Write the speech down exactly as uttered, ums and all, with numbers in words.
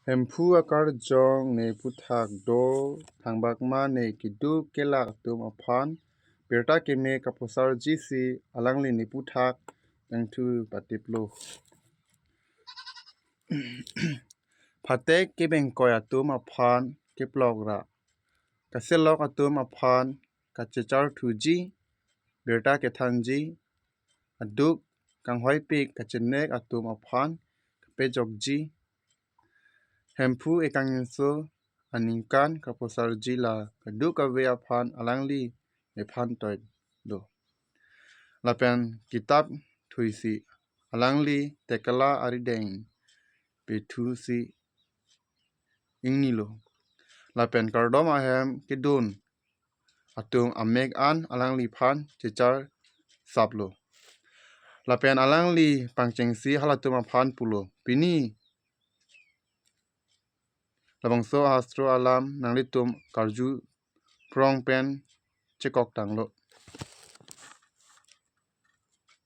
Hemphu akarjong ne puthak do, thangbak ma ne keduk kelak atum aphan birta keme kaposarji si alangli ne puthak nangthu patiplo. Phatek kebengkoi atum aphan keplok ra, kaselok atum aphan kachechar thuji, birta kethanji, aduk kanghoipik kachenek atum aphan kapejokji. Hemphu ekangso aningkan kaposarji la kadokave aphan alangli nephan toi do. Lapen kitap thuisi alangli tekala arideng pethu si ingnilo. Lapen kardom ahem kedun atum amek an alangliphan chechar saplo. Lapen alangli pangchengsi halatum aphan pulo, pini labangso ahastro alam nanglitum karju prong pen chekok tanglo.